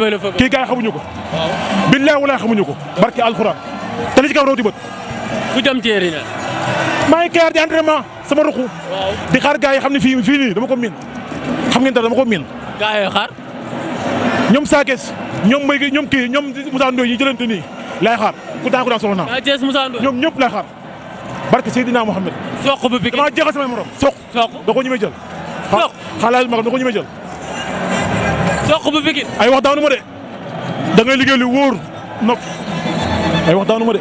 bay la fa kii gars yi xamuñu ko. waaw. billahi walaay xamuñu ko. barki alxuraan te li ci kaw rawti bët. fu jëm teeri na. maa ngi kayaar di entraînement sama ruqu. waaw. di xaar gars yi xam ne fii nii dama ko miin. xam ngeen dara dama ko miin. gaa yi xaar. ñoom Sakes ñoom Mbaye ñoom kii ñoom Moussa Ndoye ñi jëlante nii laay xaar ku daan soxla naa. Sa Thiès Moussa Ndoye. ñoom ñëpp laay xaar barke Seydina Mohamed. soq bu Pikine damaa jeexal samay morom soq. da ko ñemee jël. soq xalaat ma ko da ko ñemee jël. soq bu Pikine. ay wax daanu ma de da ngay liggéey lu wóor nopp ay wax daanu ma de.